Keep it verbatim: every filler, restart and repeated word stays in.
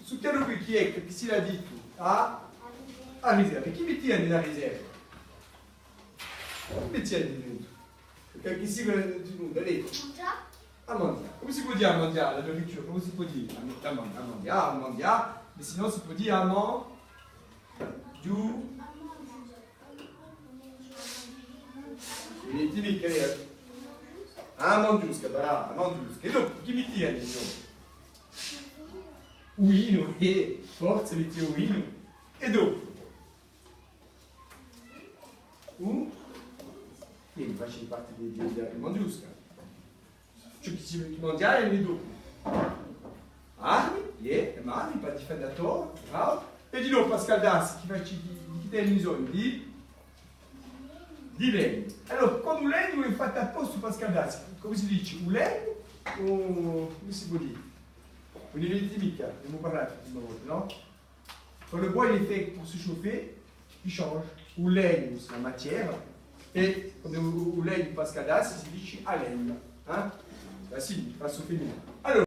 Stu chjaru quì chì hè, chì si l'hà dettu? A, a riserva. È chì mettianu in a riserva? Chì mettianu dentru? Perchè chì si vede dentru? Allez. A manghjà. Cumu si pò dì a manghjà, la nourriture? Cumu si pò dì? A man-, a man-, a manghjà, a manghjà. Ma sinnò si pò dì a man-, ghju-, Viditi micca, eh? A manghjusca, brava, a manghjusca. È dopu, chì mettianu, signò? U vinu, eh, forza, mettianu u vinu. È dopu? U? Chì face parte di, di, di a manghjusca. Ciò chì si, chì manghjemu dopu. Armi, iè, l'armi, per difende a torra, bravu. È dinò, per scaldassi, chì face, chì, chì tene bisognu di, di legnu. Allora, quandu u legnu hè fattu apposta per scaldassi, cumu si dice? U legnu o, cumu si pò dì? Ùn ne viditi micca, n'avemu parlatu l'ultima volta, nò? Quand le bois il est fait pour se chauffer, il change. U legnu, c'est la matière, è quandu u, u legnu per scaldassi, si dice a legna. Hein? Là, si, face au féminin. Allora,